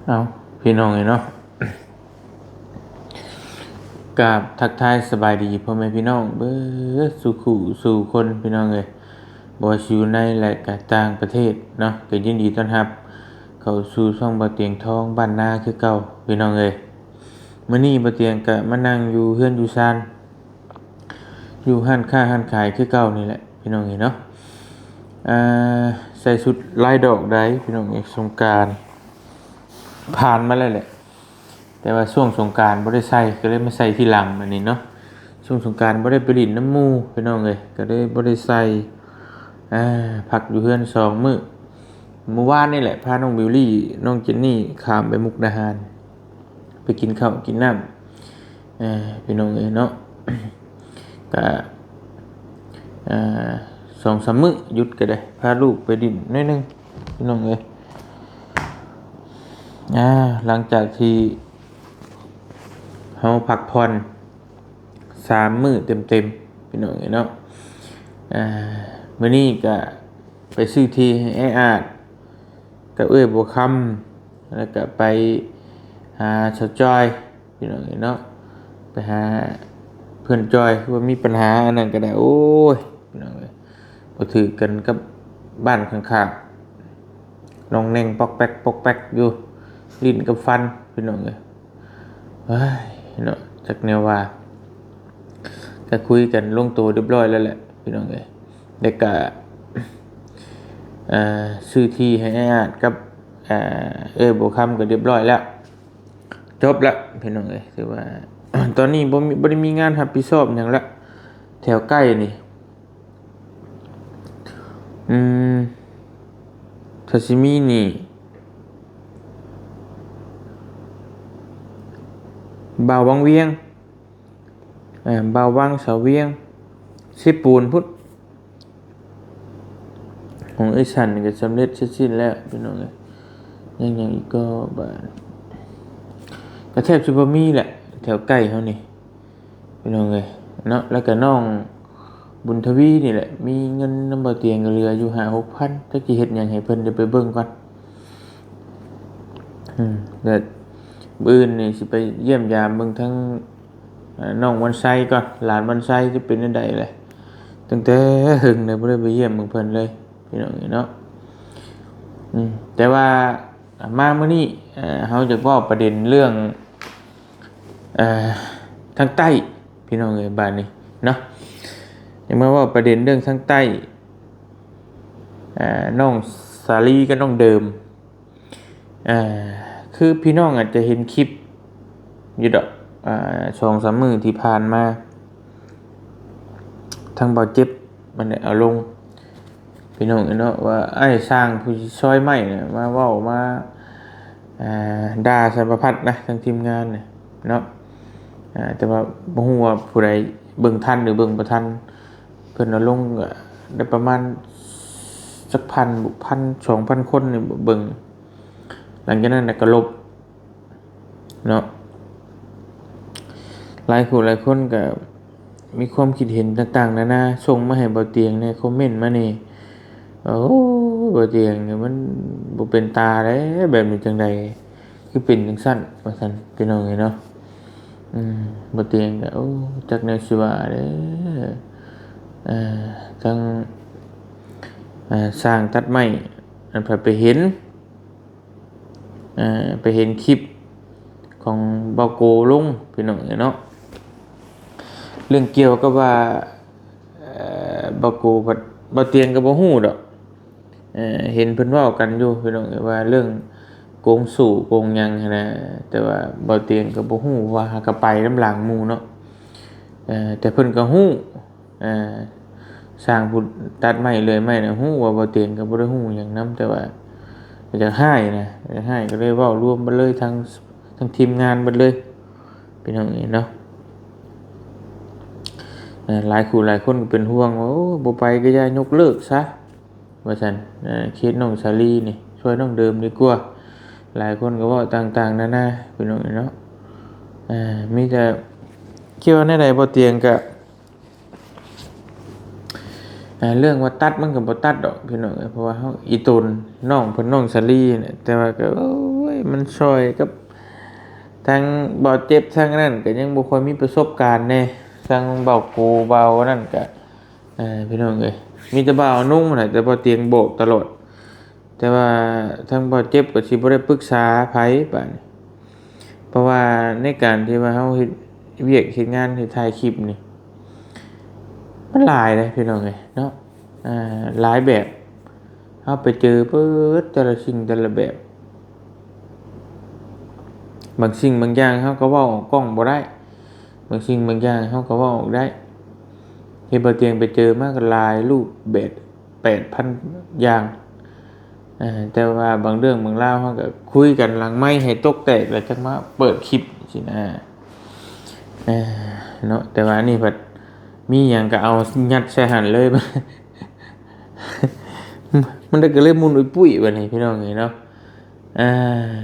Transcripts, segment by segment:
ເອົາ ພີ່ນ້ອງເອີຍເນາະ ກາບທັກທາຍສະບາຍດີພໍ່ແມ່ພີ່ນ້ອງເບິດສູ່ຄູ່ສູ່ຄົນ ພີ່ນ້ອງເອີຍ, ບໍ່ວ່າຊິຢູ່ໃນ ແລະ ກະຕ່າງປະເທດເນາະ, ກໍຍິນດີຕ້ອນຮັບເຂົ້າສູ່ຊ່ອງບ່າວຕຽງທອງບ້ານນາຄືເກົ່າ ພີ່ນ້ອງເອີຍ. ມື້ນີ້ບ່າວຕຽງກະມານັ່ງຢູ່ເຮືອນຢູ່ຊານ ຢູ່ຮ້ານຄ້າຮ້ານຂາຍຄືເກົ່ານີ້ແຫຼະ ພີ່ນ້ອງເອີຍເນາະ. ອ່າ ໃສ່ຊຸດລາຍດອກໄດ້ ພີ່ນ້ອງເອີຍ, ສົງການຜ່ານມາແລ້ວແຫຼະ, ແຕ່ວ່າຊ່ວງສົງການບໍ່ໄດ້ໃສ່ ກໍເລີຍມາໃສ່ທີຫຼັງ ອັນນີ້ເນາະ. ຊ່ວງສົງການບໍ່ໄດ້ໄປຫຼິ້ນນຳໝູ່ ພີ່ນ້ອງເອີຍ, ກໍເລີຍບໍ່ໄດ້ໃສ່. ອ່າ ພັກຢູ່ເຮືອນສອງມື້. ມື້ວານນີ້ແຫຼະ ພານ້ອງບິວລີ ນ້ອງເຈນນີ້ ຂ້າມໄປມຸກດາຫານ ໄປກິນເຂົ້າກິນນ້ຳ ເອີ ພີ່ນ້ອງເອີຍເນາະ. ກະ ເອີ ສອງສາມມື້ຢຸດກໍໄດ້ ພາລູກໄປຫຼິ້ນໜ້ອຍໜຶ່ງ ພີ່ນ້ອງເອີຍ. ອ່າ ຫຼັງຈາກທີ່ເຮົາພັກຜ່ອນສາມມື້ເຕັມໆ ພີ່ນ້ອງເອີຍເນາະ, ອ່າ ມື້ນີ້ກະໄປຊື້ທີ່ໃຫ້ອ້າຍອາດ ກັບເອື້ອຍບົວຄຳ ແລ້ວກະໄປຫາສາວຈ້ອຍ ພີ່ນ້ອງເອີຍເນາະ, ໄປຫາເພື່ອນຈ້ອຍ ຄືວ່າມີປັນຫາອັນນັ້ນກໍໄດ້. ໂອ້ຍ ພີ່ນ້ອງເອີຍ ບໍ່ຖືກກັນກັບບ້ານຂ້າງໆ ນ້ອງແໜ່ງປອກແປກປອກແປກຢູ່ ຫຼິ້ນກັບຟັນ ພີ່ນ້ອງເອີຍ. ເອີຍ ເນາະ ຈັກແນວວ່າ ກໍຄຸຍກັນລົງໂຕຮຽບຮ້ອຍແລ້ວແຫຼະ ພີ່ນ້ອງເອີຍ. ແລ້ວກະ ເອີ ຊື້ທີ່ໃຫ້ອ້າຍອາດກັບ ເອີ ເອື້ອຍບົວຄຳກໍຮຽບຮ້ອຍແລ້ວ ຈົບແລ້ວ ພີ່ນ້ອງເອີຍ. ຖືວ່າຕອນນີ້ບໍ່ມີ ບໍ່ໄດ້ມີງານຮັບຜິດຊອບຫຍັງລະ ແຖວໃກ້ນີ້. ອືມ ຖ້າຊິມີນີ້ ບ່າວວັງວຽງ ເອີ ບ່າວວັງ ສາວວຽງ ເຊໂປນພຸ້ນ. ຂອງເອື້ອຍສັນນີ້ກໍສຳເລັດເສັດສິ້ນແລ້ວ ພີ່ນ້ອງເອີຍ. ຍັງຫຍັງອີກກໍບາດ ກໍແທບຊິບໍ່ມີແຫຼະ ແຖວໃກ້ເຮົານີ້ ພີ່ນ້ອງເອີຍເນາະ. ແລ້ວກໍນ້ອງບຸນທະວີນີ້ແຫຼະ ມີເງິນນຳບ່າວຕຽງກໍເຫຼືອຢູ່ຫ້າຫົກພັນ ຈັກຊິເຮັດຫຍັງໃຫ້ເພິ່ນ ດຽວໄປເບິ່ງກ່ອນ. ອືມ ແລ້ວມື້ອື່ນນີ້ຊິໄປຢ້ຽມຢາມເບິ່ງທາງ ເອີ ນ້ອງວັນໄຊກ່ອນ ຫຼານວັນໄຊຈະເປັນແນວໃດແຫຼະ. ຕັ້ງແຕ່ເຫິງແລ້ວບໍ່ໄດ້ໄປຢ້ຽມເບິ່ງເພິ່ນເລີຍ ພີ່ນ້ອງເອີຍເນາະ. ອືມ ແຕ່ວ່າ ອ່າ ມາມື້ນີ້ ເອີ ເຮົາຈະເວົ້າປະເດັນເລື່ອງ ເອີ ທາງໃຕ້ ພີ່ນ້ອງເອີຍ ບາດນີ້ເນາະ. ຈະມາເວົ້າປະເດັນເລື່ອງທາງໃຕ້ ເອີ ນ້ອງສາລີກັບນ້ອງເດີມ. ເອີ ຄືພີ່ນ້ອງອາດຈະເຫັນຄລິບຢູ່ດອກ ເອີ ສອງສາມມື້ທີ່ຜ່ານມາ ທາງບ່າວເຈັບມັນໄດ້ເອົາລົງ ພີ່ນ້ອງເອີຍເນາະ ວ່າອ້າຍຊ່າງຜູ້ຊິຊອຍໄມ້ນະ ມາເວົ້າມາ ເອີ ດ່າສາລະພັດນະ ທາງທີມງານນະເນາະ. ເອີ ແຕ່ວ່າບໍ່ຮູ້ວ່າຜູ້ໃດເບິ່ງທັນ ຫຼື ເບິ່ງບໍ່ທັນ. ເພິ່ນເອົາລົງກໍໄດ້ປະມານຈັກພັນ ພັນ ສອງພັນຄົນນີ້ເບິ່ງ. ຫຼັງຈາກນັ້ນນະກໍລົບເນາະ. ຫຼາຍຜູ້ຫຼາຍຄົນກໍມີຄວາມຄິດເຫັນຕ່າງໆນານາ ສົ່ງມາໃຫ້ບ່າວຕຽງແດ່ ຄອມເມັນມາແດ່ ວ່າ ໂອ້ ບ່າວຕຽງນີ້ມັນບໍ່ເປັນຕາເດ້ ແບບນີ້ຈັ່ງໃດ ຄືເປັນຈັ່ງຊັ້ນ ວ່າຊັ້ນ ພີ່ນ້ອງເອີຍເນາະ. ອືມ ບ່າວຕຽງກໍ ໂອ້ ຈັກແນວຊິວ່າເດີ. ເອີ ທາງ ເອີ ຊ່າງຕັດໄມ້ ອັນ ໄປເຫັນ ເອີ ໄປເຫັນຄລິບຂອງບ່າວໂກລົງ ພີ່ນ້ອງເອີຍເນາະ. ເລື່ອງກ່ຽວກັບວ່າ ເອີ ບ່າວໂກ ບ່າວຕຽງກໍບໍ່ຮູ້ດອກ. ເອີ ເຫັນເພິ່ນເວົ້າກັນຢູ່ ພີ່ນ້ອງເອີຍ ວ່າເລື່ອງໂກງສູ້ໂກງຫຍັງຫັ້ນນະ, ແຕ່ວ່າບ່າວຕຽງກໍບໍ່ຮູ້ ເພາະວ່າຫາກໍໄປນຳຫຼັງໝູ່ເນາະ. ເອີ ແຕ່ເພິ່ນກໍຮູ້ ເອີ ຊ່າງຜູ້ຕັດໄມ້ເລື່ອຍໄມ້ນະ ຮູ້ວ່າບ່າວຕຽງກໍບໍ່ໄດ້ຮູ້ຫຍັງນຳ, ແຕ່ວ່າກໍຢາກຮ້າຍນະ ຢາກຮ້າຍ ກໍເລີຍເວົ້າລວມເບິດເລີຍ ທັງ ທັງທີມງານເບິດເລີຍ ພີ່ນ້ອງເອີຍເນາະ. ເອີ ຫຼາຍຄູ່ຫຼາຍຄົນກໍເປັນຫ່ວງວ່າ ໂອ້ ບໍ່ໄປກໍຢ່າ ຍົກເລີກຊະ ວ່າຊັ້ນ. ເອີ ເຂດນ້ອງສາລີນີ້ ຊ່ວຍນ້ອງເດີມດີກວ່າ. ຫຼາຍຄົນກໍເວົ້າຕ່າງໆນານາ ພີ່ນ້ອງເອີຍເນາະ. ເອີ ມີແຕ່ ຄິດວ່າແນວໃດ ບໍ່ຕຽງກະ ອ່າ ເລື່ອງວ່າຕັດມັນກໍບໍ່ຕັດດອກ ພີ່ນ້ອງເອີຍ, ເພາະວ່າເຮົາ ອີ່ຕົນນ້ອງເພິ່ນ ນ້ອງສາລີນີ້ ແຕ່ວ່າກໍ ໂອ້ຍ ມັນຊ່ອຍກັບທາງບ່າວເຈັບ ທາງນັ້ນກໍຍັງບໍ່ຄ່ອຍມີປະສົບການແດ່. ທາງບ່າວໂກ ບ່າວນັ້ນກໍ ເອີ ພີ່ນ້ອງເອີຍ ມີແຕ່ບ່າວນຸ່ງຫັ້ນແຫຼະ ແຕ່ບ່າວຕຽງບອກຕະຫຼອດ. ແຕ່ວ່າທາງບ່າວເຈັບກໍຊິບໍ່ໄດ້ປຶກສາໃຜບາດນີ້ ເພາະວ່າໃນການທີ່ວ່າເຮົາເຮັດວຽກເຮັດງານ ເຮັດຖ່າຍຄລິບນີ້ ມັນຫຼາຍເດ້ພີ່ນ້ອງເອີຍເນາະ. ອ່າ ຫຼາຍແບບ ເຮົາໄປເຈີເບີດແຕ່ລະສິ່ງແຕ່ລະແບບ. ບາງສິ່ງບາງຢ່າງເຮົາກໍເວົ້າອອກກ້ອງບໍ່ໄດ້ ບາງສິ່ງບາງຢ່າງເຮົາກໍເວົ້າອອກໄດ້. ທີ່ບ່າວຕຽງໄປເຈີມາກໍຫຼາຍຮູບແບບ ແປດພັນຢ່າງ. ເອີ ແຕ່ວ່າບາງເລື່ອງບາງລາວເຮົາກໍຄຸຍກັນຫຼັງໄມໃຫ້ຕົກແຕກ ແລ້ວຈັ່ງມາເປີດຄລິບຊີ້ນະ ເອີ ເນາະ. ແຕ່ວ່າອັນນີ້ພັດມີຫຍັງກໍເອົາຍັດໃສ່ຫັ້ນເລີຍ ມັນກໍເລີຍໝຸ່ນອຸ້ຍປຸ້ຍບັດນີ້ ພີ່ນ້ອງເອີຍເນາະ. ອ່າ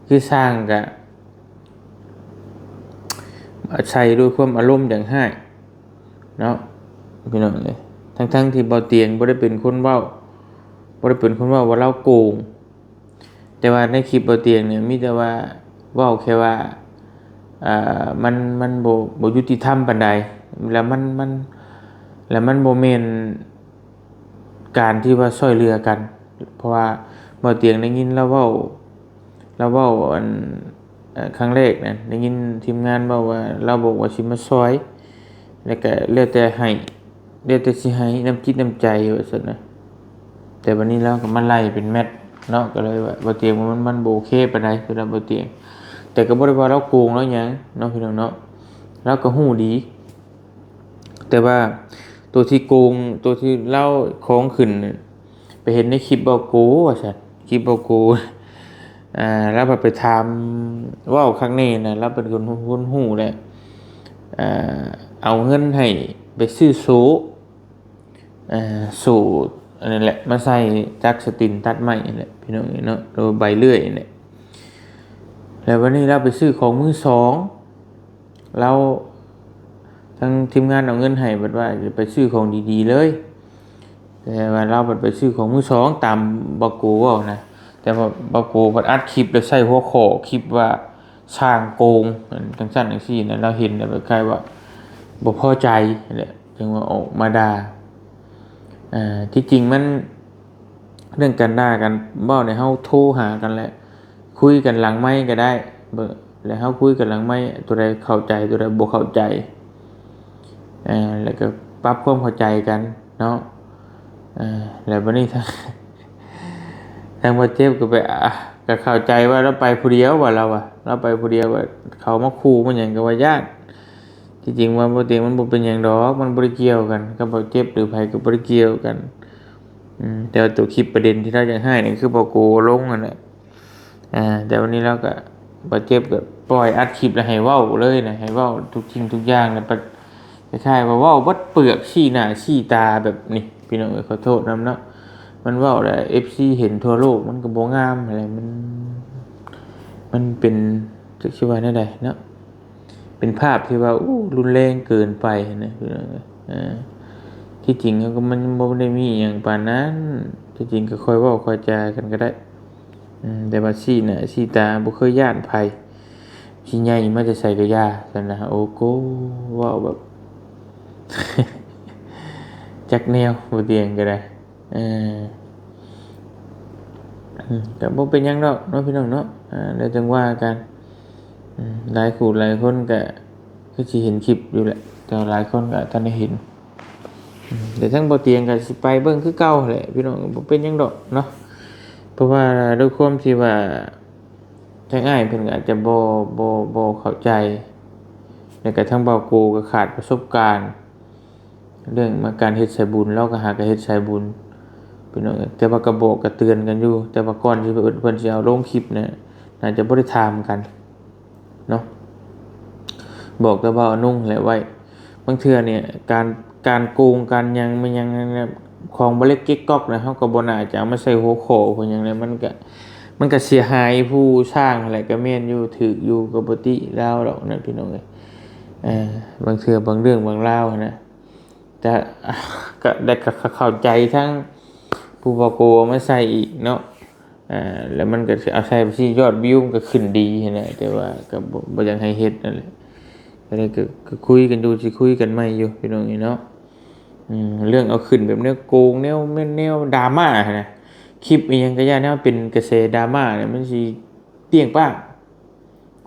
ຄືຊ່າງກະໃສ່ດ້ວຍຄວາມອາລົມຢ່າງຮ້າຍເນາະ ພີ່ນ້ອງເອີຍ. ທັງໆທີ່ບ່າວຕຽງບໍ່ໄດ້ເປັນຄົນເວົ້າ ບໍ່ໄດ້ເປັນຄົນເວົ້າວ່າລາວໂກງ, ແຕ່ວ່າໃນຄລິບບ່າວຕຽງນີ້ມີແຕ່ວ່າເວົ້າແຄ່ວ່າ ອ່າ ມັນ ມັນບໍ່ ບໍ່ຍຸຕິທຳປານໃດ ແລ້ວມັນ ມັນ ແລ້ວມັນບໍ່ແມ່ນ ການທີ່ວ່າຊ່ອຍເຫຼືອກັນ. ເພາະວ່າບ່າວຕຽງໄດ້ຍິນລາວເວົ້າ ລາວເວົ້າອັນ ເອີ ຄັ້ງແລກນັ້ນ ໄດ້ຍິນທີມງານເວົ້າວ່າ ລາວບອກວ່າຊິມາຊ່ອຍ ແລ້ວກະແລ້ວແຕ່ໃຫ້ ແລ້ວແຕ່ຊິໃຫ້ ນ້ຳຈິດນ້ຳໃຈວ່າຊັ້ນນະ. ແຕ່ບັດນີ້ລາວກໍມາໄລ່ເປັນແມັດເນາະ ກໍເລີຍວ່າບ່າວຕຽງວ່າມັນ ມັນບໍ່ໂອເຄປານໃດສຳລັບບ່າວຕຽງ. ແຕ່ກໍບໍ່ໄດ້ວ່າລາວໂກງລາວຫຍັງເນາະ ພີ່ນ້ອງເນາະ ລາວກໍຮູ້ດີ. ແຕ່ວ່າໂຕທີ່ໂກງ ໂຕທີ່ລາວຂອງຂຶ້ນ ໄປເຫັນໃນຄລິບບ່າວໂກວ່າຊັ້ນ ຄລິບບ່າວໂກ ອ່າ ລາວໄປຖາມເວົ້າຄັກແນ່ນະ ລາວເປັນຄົນ ຄົນຮູ້ແຫຼະ ອ່າ ເອົາເງິນໃຫ້ໄປຊື້ໂສ້ ອ່າ ໂສ້ອັນນັ້ນແຫຼະ ມາໃສ່ຈັກສະຕິນຕັດໄມ້ນັ້ນແຫຼະ ພີ່ນ້ອງເອີຍເນາະ ຫຼືວ່າໃບເລື່ອຍນັ້ນແຫຼະ. ແລ້ວບັດນີ້ລາວໄປຊື້ຂອງມືສອງ ລາວ ທາງທີມງານເອົາເງິນໃຫ້ ບັດວ່າຈະໄປຊື້ຂອງດີໆເລີຍ ແຕ່ວ່າລາວບັດໄປຊື້ຂອງມືສອງຕາມບ່າວໂກເວົ້ານະ. ແຕ່ວ່າບ່າວໂກເພິ່ນອັດຄລິບ ແລ້ວໃສ່ຫົວຂໍ້ຄລິບວ່າ ຊ່າງໂກງ ຈັ່ງຊັ້ນຈັ່ງຊີ້ນະ. ລາວເຫັນແລ້ວຄ້າຍໆວ່າບໍ່ພໍໃຈແຫຼະ ຈຶ່ງວ່າອອກມາດ່າ. ອ່າ ທີ່ຈິງມັນ ເລື່ອງການດ່າກັນເວົ້ານີ້ ເຮົາໂທຫາກັນແຫຼະ ຄຸຍກັນຫຼັງໄມກໍໄດ້ ແລ້ວເຮົາຄຸຍກັນຫຼັງໄມ ຕົວໃດເຂົ້າໃຈ ຕົວໃດບໍ່ເຂົ້າໃຈ ເອີ ແລ້ວກໍປັບຄວາມເຂົ້າໃຈກັນເນາະ. ເອີ ແລ້ວບັດນີ້ທາງ ທາງບ່າວເຈັບກໍໄປ ອ່າ ກໍເຂົ້າໃຈວ່າລາວໄປຜູ້ດຽວວ່າ ລາວວ່າ ລາວໄປຜູ້ດຽວວ່າ ເຂົາມາຂູ່ມາຫຍັງກໍວ່າຢ້ານ. ທີ່ຈິງວ່າບໍ່ເຕັງມັນບໍ່ເປັນຫຍັງດອກ ມັນບໍ່ໄດ້ກ່ຽວກັນກັບບ່າວເຈັບ ຫຼືໃຜກໍບໍ່ໄດ້ກ່ຽວກັນ. ອືມ ແຕ່ວ່າຕົວຄລິບປະເດັນທີ່ລາວຢາກໃຫ້ນີ້ ຄືບ່າວໂກລົງຫັ້ນແຫຼະ. ອ່າ ແຕ່ວັນນີ້ລາວກໍ ບ່າວເຈັບກໍປ່ອຍອັດຄລິບແລ້ວໃຫ້ເວົ້າເລີຍນະ ໃຫ້ເວົ້າທຸກສິ່ງທຸກຢ່າງ ແລ້ວປະ ຄ້າຍໆວ່າເວົ້າເບິດເປືອກ ຊີ້ໜ້າຊີ້ຕາແບບນີ້ ພີ່ນ້ອງເອີຍ ຂໍໂທດນຳເນາະ. ມັນເວົ້າແລ້ວເອັຟຊີເຫັນທົ່ວໂລກ ມັນກໍບໍ່ງາມຫັ້ນແຫຼະ ມັນ ມັນເປັນ ຈັກຊິວ່າແນວໃດເນາະ. ເປັນພາບທີ່ວ່າ ໂອ້ ຮຸນແຮງເກີນໄປນະ ພີ່ນ້ອງເອີຍ. ເອີ ທີ່ຈິງເຮົາກໍ ມັນບໍ່ໄດ້ມີຫຍັງປານນັ້ນ ທີ່ຈິງກໍຄ່ອຍເວົ້າຄ່ອຍຈາກັນກໍໄດ້. ອືມ ແຕ່ວ່າຊີ້ໜ້າຊີ້ຕາ ບໍ່ເຄີຍຢ້ານໃຜ ຊິໃຫຍ່ມາແຕ່ໃສກໍຢ່າຊັ້ນນະ. ໂອ້ໂກ ເວົ້າແບບ ຈັກແນວ ບໍ່ຕຽງກໍໄດ້. ເອີ ອືມ ກໍບໍ່ເປັນຫຍັງດອກເນາະ ພີ່ນ້ອງເນາະ. ອ່າ ແລ້ວຈັ່ງວ່າກັນ. ອືມ ຫຼາຍຄູ່ຫຼາຍຄົນກໍຄືຊິເຫັນຄລິບຢູ່ແຫຼະ ແຕ່ວ່າຫຼາຍຄົນກໍບໍ່ທັນໄດ້ເຫັນ. ອືມ ແຕ່ທາງບໍ່ຕຽງກໍຊິໄປເບິ່ງຄືເກົ່າແຫຼະ ພີ່ນ້ອງ ບໍ່ເປັນຫຍັງດອກເນາະ. ເພາະວ່າດ້ວຍຄວາມທີ່ວ່າ ທາງອ້າຍເພິ່ນກໍອາດຈະບໍ່ ບໍ່ ບໍ່ເຂົ້າໃຈ ແລ້ວກໍທາງບ່າວໂກກໍຂາດປະສົບການ ເລື່ອງມາການເຮັດສາຍບຸນ ລາວກໍຫາກໍເຮັດສາຍບຸນ ພີ່ນ້ອງເອີຍ. ແຕ່ວ່າກໍບອກກໍເຕືອນກັນຢູ່ ແຕ່ວ່າກ່ອນທີ່ເພິ່ນ ເພິ່ນຊິເອົາລົງຄລິບນະ ໜ້າຈະບໍ່ໄດ້ຖາມກັນເນາະ ບອກແຕ່ວ່າເອົານຸ່ງແຫຼະໄວ້. ບາງເທື່ອນີ້ ການ ການໂກງ ການຫຍັງແມ່ນຫຍັງນັ້ນນະ ຂອງບໍ່ເລັກເກັກກອອກນະ ເຮົາກໍບໍ່ໜ້າຈະເອົາມາໃສ່ຫົວຂໍ້ ເພາະຫຍັງນະ ມັນກະ ມັນກະເສຍຫາຍຜູ້ສ້າງຫັ້ນແຫຼະ. ກະແມ່ນຢູ່ ຖືກຢູ່ ກໍບໍ່ຕິລາວດອກນະ ພີ່ນ້ອງເອີຍ. ເອີ ບາງເທື່ອບາງເລື່ອງບາງລາວຫັ້ນນະ ແຕ່ ກະ ແຕ່ກະເຂົ້າໃຈທັງຜູ້ບ່າວໂກເອົາມາໃສ່ອີກເນາະ. ອ່າ ແລ້ວມັນກໍອາໄສວ່າຊິຍອດວິວມັນກໍຂຶ້ນດີຫັ້ນແຫຼະ ແຕ່ວ່າກໍບໍ່ ບໍ່ຢາກໃຫ້ເຮັດນັ້ນແຫຼະ ກໍເລີຍ ກໍ ກໍຄຸຍກັນຢູ່ ຊິຄຸຍກັນໃໝ່ຢູ່ ພີ່ນ້ອງເອີຍເນາະ. ອືມ ເລື່ອງເອົາຂຶ້ນແບບແນວໂກງ ແນວແມ່ນແນວດຣາມາຫັ້ນນະ ຄລິບອີ່ຫຍັງກໍຢ່າ ແນວເປັນກະແສດຣາມານີ້ ມັນຊິປ່ຽງປ້າງ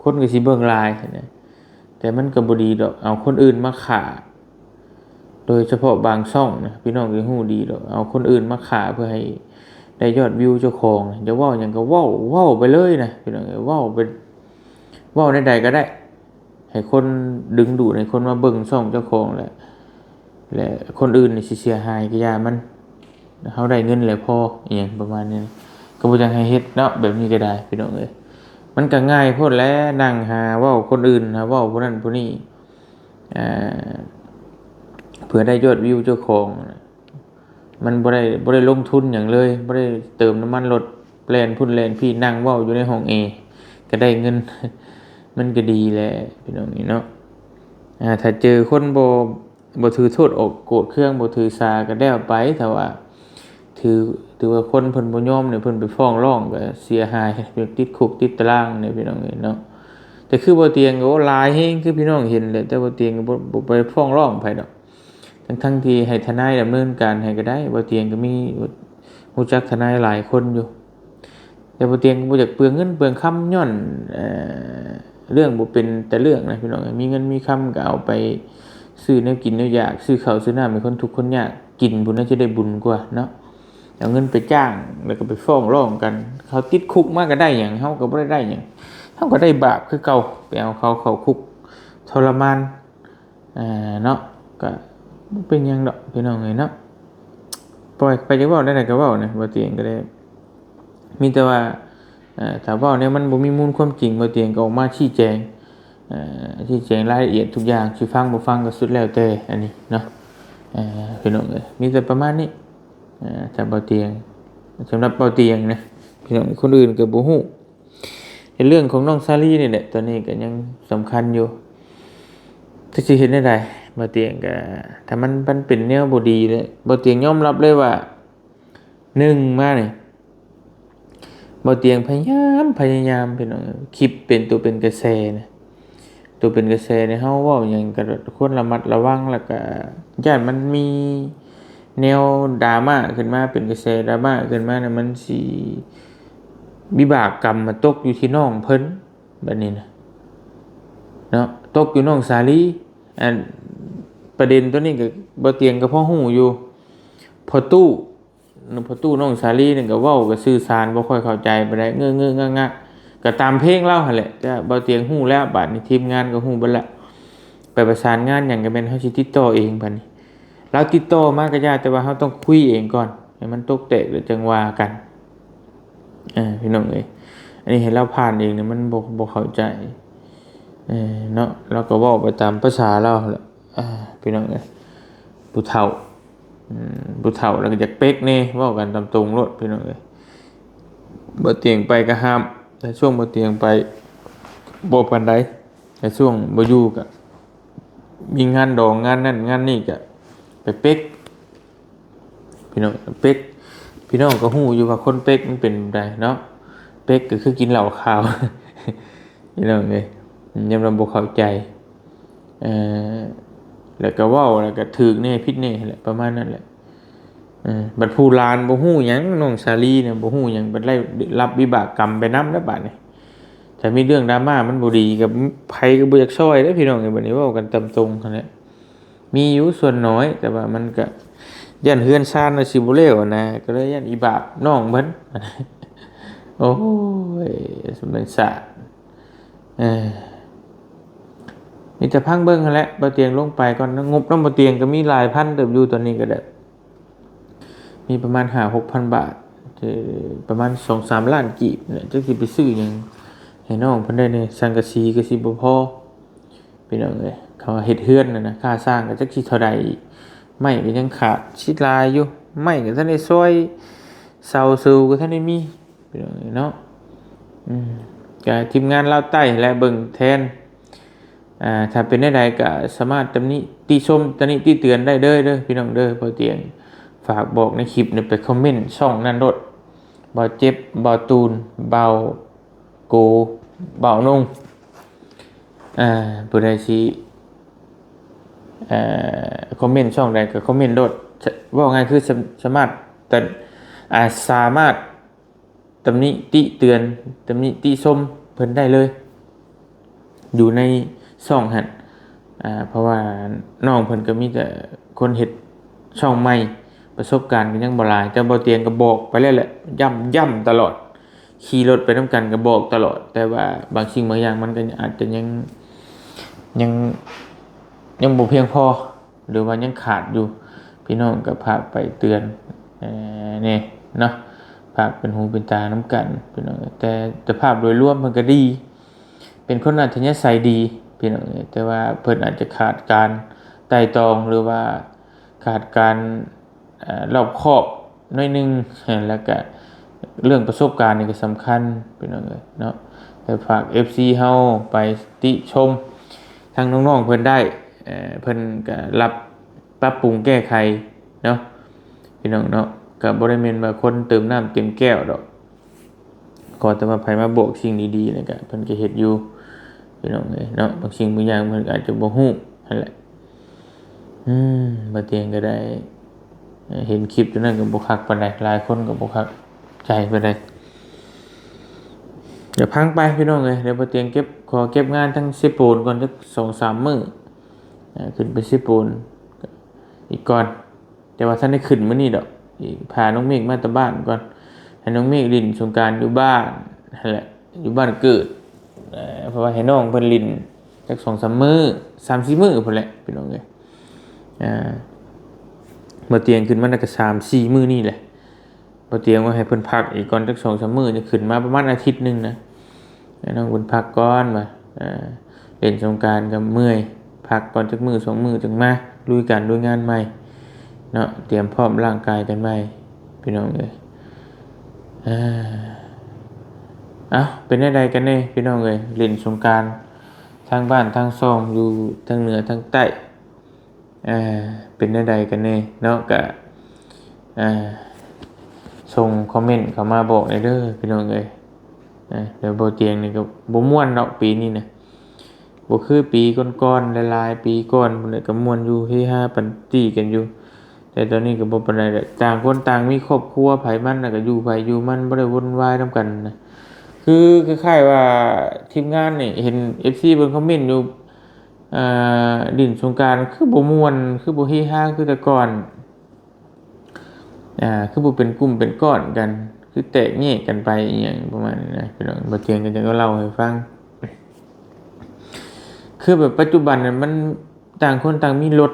ຄົນກໍຊິເບິ່ງຫຼາຍຫັ້ນນະ ແຕ່ມັນກໍບໍ່ດີດອກ ເອົາຄົນອື່ນມາຂ້າ ໂດຍສະເພາະບາງຊ່ອງນະ ພີ່ນ້ອງກໍຮູ້ດີດອກ ເອົາຄົນອື່ນມາຂ້າເພື່ອໃຫ້ໄດ້ຍອດວິວເຈົ້າຂອງ. ຢາກເວົ້າຫຍັງກໍເວົ້າ ເວົ້າໄປເລີຍນະ ພີ່ນ້ອງເອີຍ ເວົ້າໄປ ເວົ້າແນວໃດກໍໄດ້ ໃຫ້ຄົນດຶງດູດ ໃຫ້ຄົນມາເບິ່ງຊ່ອງເຈົ້າຂອງ ແລະ ແລະ ຄົນອື່ນນີ້ຊິເສຍຫາຍກໍຢ່າມັນ ເຮົາໄດ້ເງິນແລ້ວພໍ ອີ່ຫຍັງປະມານນີ້ ກໍບໍ່ຢາກໃຫ້ເຮັດເນາະ ແບບນີ້ກໍໄດ້ ພີ່ນ້ອງເອີຍ. ມັນກໍງ່າຍໂພດແຫຼະ ນັ່ງຫາເວົ້າຄົນອື່ນ ຫາເວົ້າຜູ້ນັ້ນຜູ້ນີ້ ເພື່ອໄດ້ຍອດວິວເຈົ້າຂອງ. ມັນບໍ່ໄດ້ ບໍ່ໄດ້ລົງທຶນຫຍັງເລີຍ ບໍ່ໄດ້ເຕີມນ້ຳມັນລົດ ແລ່ນພຸ້ນແລ່ນພີ້ ນັ່ງເວົ້າຢູ່ໃນຫ້ອງແອ ກໍໄດ້ເງິນ ມັນກໍດີແຫຼະ ພີ່ນ້ອງເອີຍເນາະ. ອ່າ ຖ້າເຈີຄົນບໍ່ ບໍ່ຖືໂທດອອກໂກດເຄືອງ ບໍ່ຖືສາກໍແລ້ວໄປ ຖ້າວ່າຖື ຖືວ່າຄົນເພິ່ນບໍ່ຍອມນີ້ ເພິ່ນໄປຟ້ອງຮ້ອງກໍເສຍຫາຍ ໄປຕິດຄຸກຕິດຕາລາງນີ້ ພີ່ນ້ອງເອີຍເນາະ. ແຕ່ຄືບໍ່ຕຽງກໍ ໂອ້ ຫຼາຍແຮງ ຄືພີ່ນ້ອງເຫັນແຫຼະ ແຕ່ບໍ່ຕຽງກໍບໍ່ ບໍ່ໄປຟ້ອງຮ້ອງໃຜດອກ ທັງໆທີ່ໃຫ້ທະນາຍດຳເນີນການໃຫ້ກໍໄດ້ ບໍ່ຕຽງກໍມີ ຮູ້ຈັກທະນາຍຫຼາຍຄົນຢູ່ ແຕ່ບໍ່ຕຽງກໍບໍ່ຢາກເປືອງເງິນເປືອງຄຳ ຍ້ອນ ເອີ ເລື່ອງບໍ່ເປັນແຕ່ເລື່ອງນະ ພີ່ນ້ອງເອີຍ. ມີເງິນມີຄຳກໍເອົາໄປຊື້ແນວກິນແນວຢາກ ຊື້ເຂົ້າຊື້ນ້ຳໃຫ້ຄົນທຸກຄົນຍາກກິນພຸ້ນນະ ຈະໄດ້ບຸນກວ່າເນາະ. ເອົາເງິນໄປຈ້າງ ແລ້ວກໍໄປຟ້ອງຮ້ອງກັນ ເຂົາຕິດຄຸກມາກໍໄດ້ຫຍັງ ເຮົາກໍບໍ່ໄດ້ໄດ້ຫຍັງ ເຮົາກໍໄດ້ບາບຄືເກົ່າ ໄປເອົາເຂົາເຂົ້າຄຸກທໍລະມານ ອ່າ ເນາະ ກໍບໍ່ເປັນຫຍັງດອກ ພີ່ນ້ອງເອີຍເນາະ. ປ່ອຍໄປ ຈະເວົ້າແນວໃດກໍເວົ້ານະ ບໍ່ຕຽງກໍໄດ້ ມີແຕ່ວ່າ ເອີ ຖ້າເວົ້າແນວມັນບໍ່ມີມູນຄວາມຈິງ ບໍ່ຕຽງກໍອອກມາຊີ້ແຈງ ເອີ ຊີ້ແຈງລາຍລະອຽດທຸກຢ່າງ ຊິຟັງບໍ່ຟັງກໍສຸດແລ້ວແຕ່ ອັນນີ້ເນາະ ເອີ ພີ່ນ້ອງເອີຍ. ມີແຕ່ປະມານນີ້ ເອີ ຖ້າບໍ່ຕຽງ ສຳລັບບໍ່ຕຽງນະ ພີ່ນ້ອງ ຄົນອື່ນກໍບໍ່ຮູ້. ໃນເລື່ອງຂອງນ້ອງສາລີນີ້ແຫຼະ ຕອນນີ້ກໍຍັງສຳຄັນຢູ່ ຈັກຊິເຮັດແນວໃດ. ບໍ່ຕຽງກໍ ຖ້າມັນ ມັນເປັນແນວບໍ່ດີແລ້ວ ບໍ່ຕຽງຍອມຮັບເລີຍວ່າ ໜຶ່ງມານີ້ ບໍ່ຕຽງພະຍາຍາມ ພະຍາຍາມ ພີ່ນ້ອງ ຄລິບເປັນ ໂຕເປັນກະແສນະ ໂຕເປັນກະແສນີ້ ເຮົາເວົ້າຫຍັງກໍຄວນລະມັດລະວັງ ແລ້ວກໍຢ້ານມັນມີແນວດຣາມາຂຶ້ນມາ ເປັນກະແສດຣາມາຂຶ້ນມານະ ມັນຊິວິບາກກຳມາຕົກຢູ່ທີ່ນ້ອງເພິ່ນ ແບບນີ້ນະເນາະ ຕົກຢູ່ນ້ອງສາລີ. ອັນປະເດັນໂຕນີ້ກໍ ບໍ່ຕຽງກໍພໍຮູ້ຢູ່ ພໍ່ຕູ້ ພໍ່ຕູ້ນ້ອງສາລີນີ້ກໍເວົ້າກໍສື່ສານບໍ່ຄ່ອຍເຂົ້າໃຈປານໃດ ເງີ້ໆງະໆ ກໍຕາມເພງລາວຫັ້ນແຫຼະ. ແຕ່ບໍ່ຕຽງຮູ້ແລ້ວ ບາດນີ້ທີມງານກໍຮູ້ເບິດລະ ໄປປະສານງານຫຍັງກໍແມ່ນເຮົາຊິຕິດຕໍ່ເອງ. ບາດນີ້ລາວຕິດຕໍ່ມາກໍຢ່າ ແຕ່ວ່າເຮົາຕ້ອງຄຸຍເອງກ່ອນ ໃຫ້ມັນຕົກແຕກແລ້ວຈັ່ງວ່າກັນ ເອີ ພີ່ນ້ອງເອີຍ. ອັນນີ້ໃຫ້ລາວຜ່ານເອງນີ້ມັນບໍ່ ບໍ່ເຂົ້າໃຈ ເອີ ເນາະ ລາວກໍເວົ້າໄປຕາມພາສາລາວຫັ້ນແຫຼະ ອ່າ ພີ່ນ້ອງເອີຍ. ຜູ້ເຖົ້າ ອືມ ຜູ້ເຖົ້າແລ້ວກໍຢາກເປັກແດ່ ເວົ້າກັນຕາມຕົງໂລດ ພີ່ນ້ອງເອີຍ. ບໍ່ຕຽງໄປກໍຫ້າມ ແຕ່ຊ່ວງບໍ່ຕຽງໄປບໍ່ປານໃດ ແຕ່ຊ່ວງບໍ່ຢູ່ກໍມີງານດອງ ງານນັ້ນງານນີ້ກໍໄປເປັກ ພີ່ນ້ອງ ເປັກ ພີ່ນ້ອງກໍຮູ້ຢູ່ວ່າຄົນເປັກມັນເປັນແບບໃດເນາະ. ເປັກກໍຄືກິນເຫຼົ້າຂາວ ພີ່ນ້ອງເອີຍ ຍາມລາວບໍ່ເຂົ້າໃຈ ເອີ ແລ້ວກໍເວົ້າ ແລ້ວກໍຖືກແດ່ຜິດແດ່ແຫຼະ ປະມານນັ້ນແຫຼະ. ເອີ ບັດຜູ້ຫຼານບໍ່ຮູ້ຫຍັງ ນ້ອງສາລີນະບໍ່ຮູ້ຫຍັງ ບັດໄດ້ຮັບວິບາກກຳໄປນຳແລ້ວບາດນີ້. ຖ້າມີເລື່ອງດຣາມາມັນບໍ່ດີກໍ ໃຜກໍບໍ່ຢາກຊ່ອຍເດ້ ພີ່ນ້ອງເອີຍ. ບັດນີ້ເວົ້າກັນຕາມຕົງຫັ້ນແຫຼະ ມີຢູ່ສ່ວນໜ້ອຍ ແຕ່ວ່າມັນກໍຢ້ານເຮືອນຊານວ່າຊິບໍ່ແລ້ວນະ ກໍເລີຍຢ້ານອີບາບນ້ອງເພິ່ນ. ໂອ້ຍ ມັນສາ ເອີ ມີແຕ່ພັງເບິ່ງຫັ້ນແຫຼະ. ບໍ່ຕຽງລົງໄປກ່ອນ ງົບນຳບໍ່ຕຽງກໍມີຫຼາຍພັນເຕີບຢູ່ ຕອນນີ້ກໍໄດ້ ມີປະມານຫ້າຫົກພັນບາດ ເອີ ປະມານສອງສາມລ້ານກີບແຫຼະ. ຈັກຊິໄປຊື້ຫຍັງໃຫ້ນ້ອງເພິ່ນໄດ້ແດ່ ສັງກະສີກໍຊິບໍ່ພໍ ພີ່ນ້ອງເອີຍ. ເຂົາເຮັດເຮືອນຫັ້ນນະ ຄ່າສ້າງກໍຈັກຊິເທົ່າໃດອີກ ໄມ້ກໍຍັງຂາດຊິຫຼາຍຢູ່ ໄມ້ກໍທັນໄດ້ຊອຍ ເສົາສູງກໍທັນໄດ້ມີ ພີ່ນ້ອງເອີຍເນາະ. ອືມ ກໍທີມງານລາວໃຕ້ແຫຼະເບິ່ງແທນ. ອ່າ ຖ້າເປັນແນວໃດກໍສາມາດຕຳໜິຕິຊົມ ຕຳໜິຕິເຕືອນໄດ້ເດີ ເດີພີ່ນ້ອງເດີ. ບໍ່ຕຽງຝາກບອກໃນຄລິບນີ້ ໄປຄອມເມັນຊ່ອງນັ້ນໂລດ ບ່າວເຈັບ ບ່າວຕູນ ບ່າວໂກ ບ່າວນົງ ອ່າ ຜູ້ໃດຊິ ເອີ ຄອມເມັນຊ່ອງໃດກໍຄອມເມັນໂລດ. ເວົ້າງ່າຍຄືສາ ສາມາດ ແຕ່ ອ່າ ສາມາດຕຳໜິຕິເຕືອນ ຕຳໜິຕິຊົມເພິ່ນໄດ້ເລີຍ ຢູ່ໃນຊ່ອງຫັ້ນ ອ່າ ເພາະວ່ານ້ອງເພິ່ນກໍມີແຕ່ຄົນເຮັດຊ່ອງໃໝ່ ປະສົບການກໍຍັງບໍ່ຫຼາຍ ແຕ່ບໍ່ຕຽງກໍບອກໄປແລ້ວແຫຼະ ຢ້ຳ ຢ້ຳຕະຫຼອດ ຂີ່ລົດໄປນຳກັນກໍບອກຕະຫຼອດ ແຕ່ວ່າບາງສິ່ງບາງຢ່າງມັນກໍອາດຈະຍັງ ຍັງ ຍັງບໍ່ພຽງພໍ ຫຼືວ່າຍັງຂາດຢູ່ ພີ່ນ້ອງກໍຝາກໄປເຕືອນ ເອີ ແດ່ເນາະ ຝາກເປັນຫູເປັນຕານຳກັນ ພີ່ນ້ອງ ແຕ່ ແຕ່ພາບໂດຍລວມເພິ່ນກໍດີ ເປັນຄົນອັດທະຍາໄສດີ ພີ່ນ້ອງ ແຕ່ວ່າເພິ່ນອາດຈະຂາດການໄຕ່ຕອງ ຫຼືວ່າຂາດການ ເອີ ລອບຄອບໜ້ອຍໜຶ່ງ ແລ້ວກະເລື່ອງປະສົບການນີ້ກໍສຳຄັນ ພີ່ນ້ອງເອີຍເນາະ ແຕ່ຝາກເອັຟຊີເຮົາໄປຕິຊົມທາງນ້ອງໆເພິ່ນໄດ້ ເອີ ເພິ່ນກໍຮັບປັບປຸງແກ້ໄຂເນາະ ພີ່ນ້ອງເນາະ ກໍບໍ່ໄດ້ແມ່ນວ່າຄົນເຕີມນ້ຳເຕັມແກ້ວດອກ ຂໍແຕ່ວ່າໃຜມາບອກສິ່ງດີໆ ແລ້ວກະເພິ່ນກະເຮັດຢູ່ ພີ່ນ້ອງເອີຍເນາະ ບາງສິ່ງບາງຢ່າງເພິ່ນກະອາດຈະບໍ່ຮູ້ຫັ້ນແຫຼະ ອືມ ບ່າວຕຽງກະໄດ້ເຫັນຄລິບຕົວນັ້ນກະບໍ່ຄັກປານໃດ ຫຼາຍຄົນກະບໍ່ຄັກໃຈປານໃດ ດຽວຟັງໄປພີ່ນ້ອງເອີຍ ດຽວບ່າວຕຽງເກັບ ຂໍເກັບງານທາງເຊໂປນກ່ອນຈັກສອງສາມມື້ ເອີ ຂຶ້ນໄປເຊໂປນອີກກ່ອນ. ແຕ່ວ່າທັນໄດ້ຂຶ້ນມື້ນີ້ດອກ ອີກ ພານ້ອງເມກມາແຕ່ບ້ານກ່ອນ ໃຫ້ນ້ອງເມກຫຼິ້ນສົງການຢູ່ບ້ານຫັ້ນແຫຼະ ຢູ່ບ້ານເກີດ ເອີ ເພາະວ່າໃຫ້ນ້ອງເພິ່ນຫຼິ້ນຈັກສອງສາມມື້ ສາມສີ່ມື້ພຸ້ນແຫຼະ ພີ່ນ້ອງເອີຍ ອ່າ ບ່າວຕຽງຂຶ້ນມາໄດ້ກໍສາມສີ່ມື້ນີ້ແຫຼະ ບ່າວຕຽງວ່າໃຫ້ເພິ່ນພັກອີກກ່ອນຈັກສອງສາມມື້ ຈະຂຶ້ນມາປະມານອາທິດໜຶ່ງນະ ໃຫ້ນ້ອງເພິ່ນພັກກ່ອນວ່າ ອ່າ ຫຼິ້ນສົງການກໍເມື່ອຍ ພັກກ່ອນຈັກມື້ສອງມື້ຈຶ່ງມາລຸຍການລຸຍງານໃໝ່ເນາະ ຕຽມພ້ອມຮ່າງກາຍກັນໃໝ່ ພີ່ນ້ອງເອີຍ ເອີ ເອົ້າ ເປັນແນວໃດກັນແດ່ພີ່ນ້ອງເອີຍ ຫຼິ້ນສົງການທາງບ້ານທາງຊ່ອງ ຢູ່ທາງເໜືອທາງໃຕ້ ເປັນແນວໃດກັນແດ່ເນາະ ກະ ສົ່ງຄອມເມັນເຂົ້າມາບອກແດ່ເດີພີ່ນ້ອງເອີຍ ແລ້ວບ່າວຕຽງນີ້ກໍບໍ່ມ່ວນດອກປີນີ້ນະ ບໍ່ຄືປີກ່ອນໆ ຫຼາຍໆປີກ່ອນພຸ້ນແຫຼະ ກໍມ່ວນຢູ່ ເຮຮາປາຕີ້ກັນຢູ່ ແຕ່ຕອນນີ້ກໍບໍ່ປານໃດແຫຼະ ຕ່າງຄົນຕ່າງມີຄອບຄົວ ໃຜມັນນະ ກໍຢູ່ໃຜຢູ່ມັນ ບໍ່ໄດ້ວຸ່ນວາຍນຳກັນນະ ຄືຄ້າຍໆວ່າທີມງານນີ້ ເຫັນເອັຟຊີເພິ່ນຄອມເມັນຢູ່ ອ່າ ຫຼິ້ນສົງການຄືບໍ່ມ່ວນ ຄືບໍ່ເຮຮາຄືແຕ່ກ່ອນ ອ່າ ຄືບໍ່ເປັນກຸ່ມເປັນກ້ອນກັນ ຄືແຕກແຍກກັນໄປອີ່ຫຍັງປະມານນີ້ນະ ພີ່ນ້ອງ ບ່າວຕຽງກໍຈະເລົ່າໃຫ້ຟັງ ຄືແບບປັດຈຸບັນນະ ມັນຕ່າງຄົນຕ່າງມີລົດ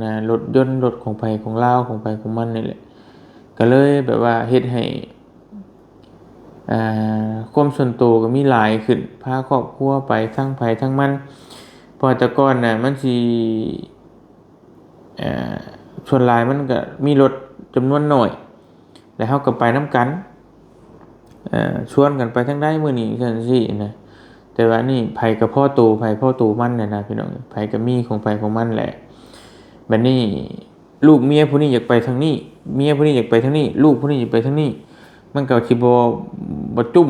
ນະ ລົດຍົນ ລົດຂອງໃຜຂອງລາວ ຂອງໃຜຂອງມັນນີ້ແຫຼະ ກໍເລີຍແບບວ່າເຮັດໃຫ້ ອ່າ ຄວາມສ່ວນໂຕກໍມີຫຼາຍຂຶ້ນ ພາຄອບຄົວໄປທັງໃຜທັງມັນ ເພາະແຕ່ກ່ອນນະ ມັນຊິ ເອີ ສ່ວນຫຼາຍມັນກໍມີລົດຈຳນວນໜ້ອຍ ແລ້ວເຮົາກໍໄປນຳກັນ ເອີ ຊວນກັນໄປທາງໃດມື້ນີ້ ຊັ້ນຊີ້ນະ ແຕ່ວ່ານີ້ໃຜກໍພໍໂຕ ໃຜພໍໂຕມັນແຫຼະນະ ພີ່ນ້ອງ ໃຜກໍມີຂອງໃຜຂອງມັນແຫຼະ ບັດນີ້ ລູກເມຍຜູ້ນີ້ຢາກໄປທາງນີ້ ເມຍຜູ້ນີ້ຢາກໄປທາງນີ້ ລູກຜູ້ນີ້ຢາກໄປທາງນີ້ ມັນກໍຊິບໍ່ ບໍ່ຈຸ້ມ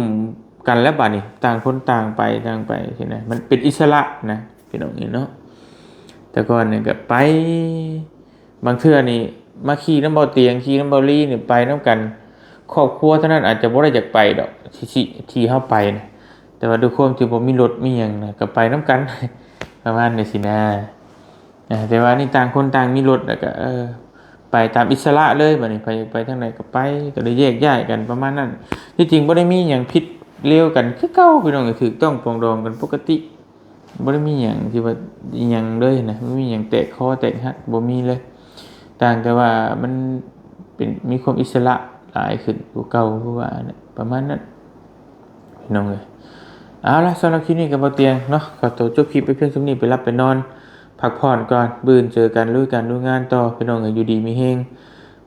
ກັນແລ້ວບາດນີ້ ຕ່າງຄົນຕ່າງໄປ ຕ່າງໄປຊີ້ນະ ມັນເປັນອິດສະຫຼະນະ ພີ່ນ້ອງເອີຍເນາະ ແຕ່ກ່ອນນີ້ກໍໄປ ບາງເທື່ອນີ້ມາຂີ່ນຳເບົາຕຽງ ຂີ່ນຳເບົາລີນີ້ໄປນຳກັນ ຄອບຄົວເທົ່ານັ້ນອາດຈະບໍ່ໄດ້ຢາກໄປດອກ ທີ່ ທີ່ ທີ່ເຮົາໄປນະ ແຕ່ວ່າດ້ວຍຄວາມທີ່ບໍ່ມີລົດມີຫຍັງນະ ກໍໄປນຳກັນ ປະມານນີ້ຊີ້ນະ. ເອີ ແຕ່ວ່ານີ້ຕ່າງຄົນຕ່າງມີລົດ ແລ້ວກໍ ເອີ ໄປຕາມອິດສະຫຼະເລີຍ ບາດນີ້ໃຜຢາກໄປທາງໃດກໍໄປ ກໍໄດ້ແຍກຍ້າຍກັນປະມານນັ້ນ. ທີ່ຈິງບໍ່ໄດ້ມີຫຍັງຜິດເລວກັນຄືເກົ່າ ພີ່ນ້ອງເອີຍ ຖືກຕ້ອງປອງດອງກັນປົກກະຕິ ບໍ່ໄດ້ມີຫຍັງທີ່ວ່າອີ່ຫຍັງເລີຍນະ ບໍ່ມີຫຍັງແຕກຄໍແຕກຫັກ ບໍ່ມີເລີຍ ຕ່າງແຕ່ວ່າມັນເປັນ ມີຄວາມອິດສະຫຼະຫຼາຍຂຶ້ນກວ່າເກົ່າ ຄືວ່ານັ້ນ ປະມານນັ້ນ ພີ່ນ້ອງເອີຍ. ເອົາລະ ສຳລັບຄລິບນີ້ກໍບໍ່ຕຽງເນາະ ຂໍຕົວຈົບຄລິບໄປພຽງສ່ຳນີ້ ໄປຫຼັບໄປນອນ ພັກຜ່ອນກ່ອນ ມື້ອື່ນເຈີກັນ ລຸຍການລຸຍງານຕໍ່ ພີ່ນ້ອງເອີຍ ຢູ່ດີມີແຮງ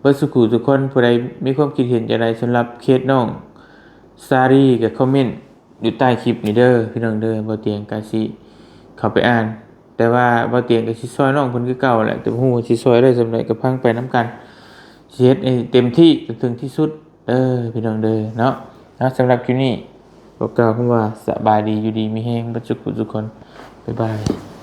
ເບິດສູ່ຜູ້ສູ່ຄົນ. ຜູ້ໃດມີຄວາມຄິດເຫັນຈັ່ງໃດສຳລັບເຄສນ້ອງສາລີ ກໍຄອມເມັນຢູ່ໃຕ້ຄລິບນີ້ເດີ ພີ່ນ້ອງເດີ. ບໍ່ຕຽງກໍຊິເຂົ້າໄປອ່ານ ແຕ່ວ່າບໍ່ຕຽງກໍຊິຊ່ອຍນ້ອງເພິ່ນຄືເກົ່າແຫຼະ ແຕ່ບໍ່ຮູ້ວ່າຊິຊ່ອຍໄດ້ສ່ຳໃດ ກໍຟັງໄປນຳກັນ ຊິເຮັດໃຫ້ເຕັມທີ່ຈົນເຖິງທີ່ສຸດ. ເດີພີ່ນ້ອງເດີເນາະ. ເອົາ ສຳລັບຄລິບນີ້ ຂໍກ່າວຄຳວ່າສະບາຍດີ ຢູ່ດີມີແຮງເບິດສູ່ຜູ້ສູ່ຄົນ. ບາຍບາຍ.